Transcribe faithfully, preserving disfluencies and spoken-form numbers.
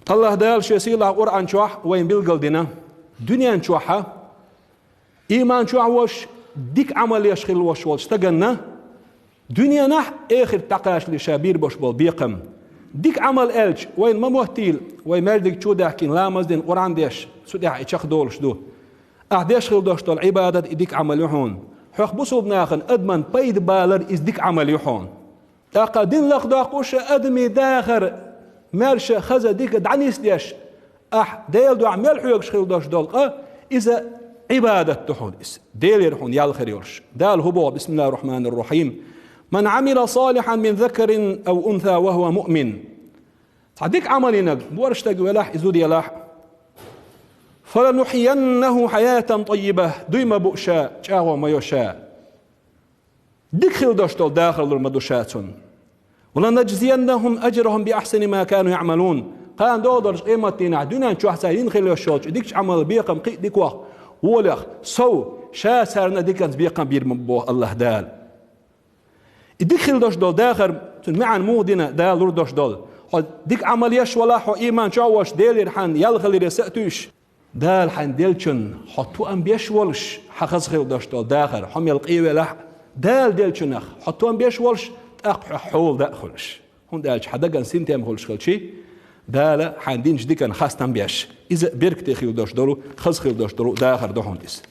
Аллаха Дала шен сийлахь Къуръан чохь вайна билгал дина, дуьнен чохьа, иман чохь волуш, дика Ӏамал еш хилла волуш волчу стаганна, дуьненахь, эхарт дӀакхачале ша бийр болуш болу бекхам. Дика Ӏамал аьлча, вайна ма моттийла, вай маьждиг чу а даьхкина, ламаз дина, Къуръан деш, цу тӀехь и чекхдолуш ду. Ахь деш хилла долуш долу Ӏибадат и дика Ӏамал ю хьуна. Хьох бусулба нахана адаман пайда балар иза дика Ӏамал ю хьуна. ТӀаккха дин лахдоккхуш а, адамийн дахар, маьрша, хаза, дика дӀанисдеш, ахь Делан дуьхьа мел хьоьгуш хилла долуш долу къа, иза Ӏибадат ду хьуна иза. Делера хьуна ял хир йолуш. Дала хӀун боху, бисмиллахир рахманир рахим: «Ман Ӏамила салихьан мин закарин ав унса ва хӀува муъмин». Цхьа дика Ӏамал йинарг, боьрша стаг велахь, и зуда елахь, «фаланухьйиннаху хьаятан таййиба», дуй ма бу ша, чӀагӀо ма йо ша. Дика хилла долуш долу дахар лур ма ду ша цунна. «Ва ланажзияннахум ажрахум би ахьсани ма кану яъмалун». Кхана догӀу долчу къематдийнахь дуьнен чохь цара йина хилла йолуш йолчу дикачу Ӏамалан бекхам кхин а дика ваха волех сов, ша царна диканца бекхам бийр ма бу боху Аллаха Дала. И дика хилла долуш долу дахар, цуьнан маьӀна муха дина Дала лур долуш долу? Хьо дика Ӏамал еш валахь, хьо иман чохь а волуш, Делера хьан ял хиларе са а туьйсуш, Дала хьайна деллачунна хьо тоам беш волуш, хьан хаза хилла долуш долу дахар, хьо мел къе велахь а, Дала деллачунах хьо тоам беш волуш, тӀаккха хьо хьолада а хуьлуш. ХӀунда аьлча хьан дагна синтем хуьлуш хилчи, Дала хьайна динчу диканна хастам беш, иза беркате хилла долуш долу, хаза хилла долуш долу дахар ду хьуна иза.